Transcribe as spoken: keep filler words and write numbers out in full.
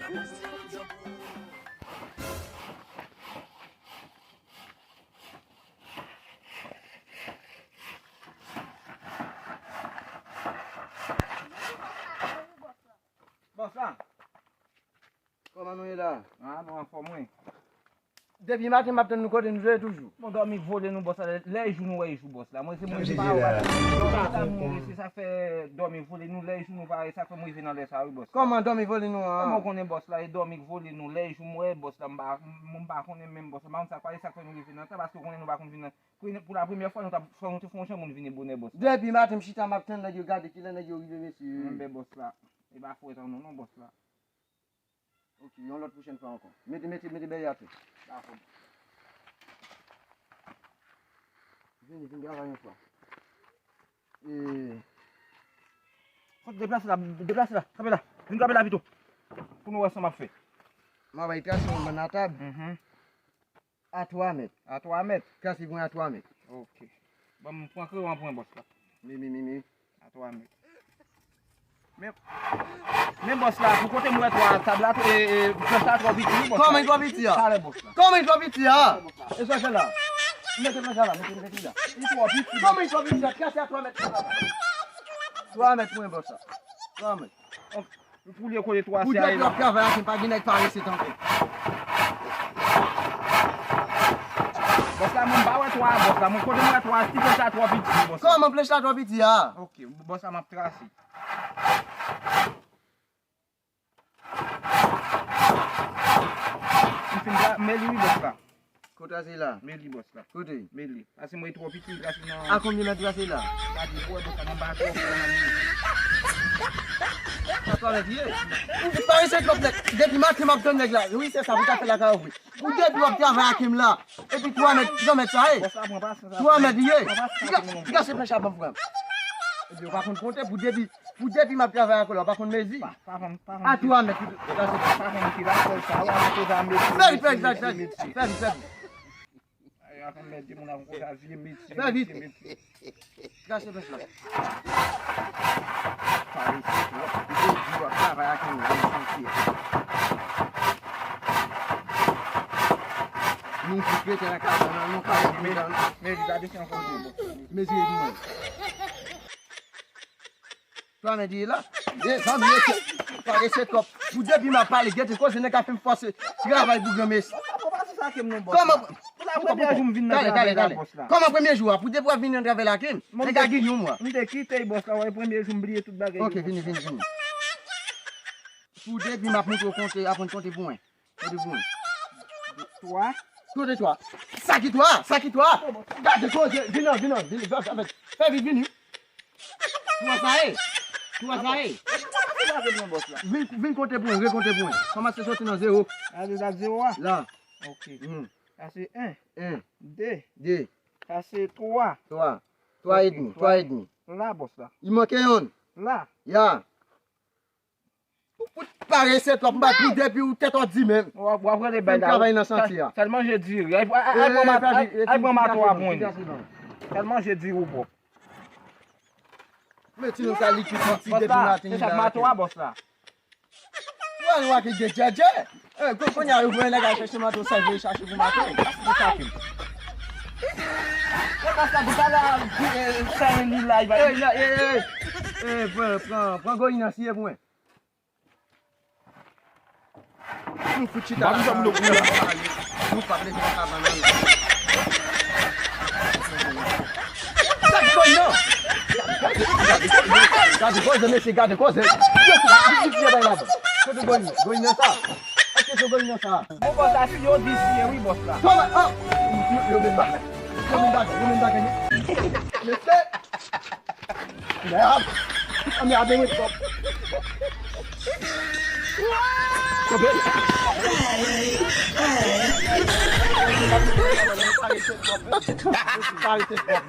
Bòs la. Kòman nou ye la? Ah, nou anfòm, wi. Depi maten m ap tann nou, kote nou ye toujou? Bon, dòmi vole nou, bòs la. Lè jou nou wè jou, bòs la. Mwen se mwen pa wè. Sa fè dòmi vole nou, lè jou nou pa wè, sa fè mwen rive nan lè sa, wi, bòs la. Kòman dòmi vole nou an? Kòman w konnen, bòs la? E dòmi k vole nou, lè jou mwen wè, bòs la. M pa, m pa konnen menm, bòs la. M pa konn sa k pase, sa k fè nou rive nan tan, paske w konnen nou pa konn vin nan, pou, pou la premyè fwa, nou t ap, fò nou te fè yon jan pou nou vin bone, bòs la. Depi maten m chita, m ap tann nèg yo, gade kilè nèg yo rive, mesye. Enben, bòs la. E pa fwèt an nou, non, bòs la. Ok, yon lòt pwochèn fwa ankò. Mete, mete, mete bèyè atè. Dakò. Vini, vin travay yon fwa. E, fò deplase la, deplase la, kanpe la. Vin kanpe la pito. Pou nou wè sa m ap fè. M a bay trase yon bann atab. Mhm. A twa mèt. A twa mèt? Trase pwen a twa mèt. Ok. Ban m pran kreyon an pou mwen, bòs la. Mi, mi, mi, mi. A twa mèt. Men, men bòs la, pou kote m wè twa tab la, e, e, planch la twò piti, wi, bòs la. Kòman li twò piti a? Talè, bòs la. Kòman li twò piti a? Talè, bòs la. E sa w fè la? Mete planch la la, mete, mete li la. Li twò piti. Kòman li twò piti a? Trase a twa mèt pou mwen. Twa mèt pou mwen, bòs la. Twa mèt. Pou li kote twa se a. Pou dèpi w ap travay ak li, pa gen nèg parese tankou. Bòs la, mwen pa wè twa, bòs la. Mwen kote mwen wè twa, si planch la twò piti, bòs la. Kòman planch la twò piti a? Ok, bòs la, m ap trase. M fin tra-, men li wi, bòs la. Kote se la? Men li, bòs la. Kote? Men li. Pase mwen twò piti, trase nan. A konbyen mèt trase la? Gade, ou wè, bòs la, nan ba twò fò nan li. Sa twò mèt ye. Ou parese twòp nèt. Depi maten m ap tann nèg la. Wi, se sa, pou ta fè lakay ou vre. Pou depi w ap travay ak m la. Epi twa mèt, twa mèt sa ye. Bòs la, pran pasyans. Twa mèt ye. Pran pasyans. Piga, piga se planch la ban m frè m. Epi ou pa konn konte pou depi, pou depi m ap travay ak ou la, ou pa konn mezi. Pa, pa konn, pa konn. A twa mèt, piga se. Pa konn ki lakòl sa, ou ap poze a mezi. Fè vit, fè vit, fè vit, fè vit, fè vit, fè vit. Ay, ap anmède moun ak yon kote a vye metye, vye metye. Fè vit. Gache pèch la. Parese twòp. Li te di w ap travay ak yon moun santye. Nou fout rete nan kay la, nan yon kay la. Men, men, gade se yon kote. Mezi pou mwen. Twa mèt ye la. Mezanmi, mesye, parese twòp. Pou depi m ap pale, gete koze nèg ap fè m fòse travay pou granmesi. Kòman? Pou la premyè jou m vin nan travay la, bòs la. Kòman premye jou a? Pou depi w ap vin nan travay la, Kim? Nèg la gen yon mwa. M te kite bòs la, wè, premye jou m bliye tout bagay. Ok, vini, vini, vini. Pou depi m ap montre w konte, aprann konte pou mwen. Kote pou mwen? Twa. Kote twa? Sa ki twa? Sa ki twa? Gade koze, vin nan, vin nan, vin, fè, fè, fè, fè vit, vini. Twa sa ye? Twa sa ye? Vin, vin konte pou mwen, rekonte pou mwen. Kòmanse soti nan zewo. A, deja zewo a? La. Ok. Mhm. Sa se en. En. De. De. Sa se twa. Twa. Twa edmi, twa edmi. La, bòs la. Li manke yonn. La. Ya. Ou, ou parese twòp, m pa tou depi ou tèt ou di menm. W ap, w ap rele bay la. Travay nan chantier a. Sèlman je diri. Ay, ay, ay, pran mato a pou mwen. Sèlman je diri ou pwòp. Men ti nonm sa likid, likid depi maten. Se sa k mato a, bòs la. Ou al wake de djèdjè. Eh, kon, kounye a, yo voye nèg al chèche mato, sa yo chache pou mato. Sa ki sa ki. Yo ka sa, pou talè a, eh, fè li la, li va. Eh, eh, eh, eh. Eh, pran, pran, pran goyin nan siye pou mwen. Nou fout chita la. Nou pa vle vin nan kabann nan. Gade koze non. Gade koze, mesye, gade koze. Yo fout pye bay la. Kote goyin? Goyin nan sa? Èske se goyin nan sa? Bon, bòs la, si yo di siye wi, bòs la. Kòman? Ah! Yo menm bagay. Yo menm bagay, yo menm bagay. Mesye! Mèd! Mèd, mwen twòp. Kanpe. Parese twòp. Parese twòp.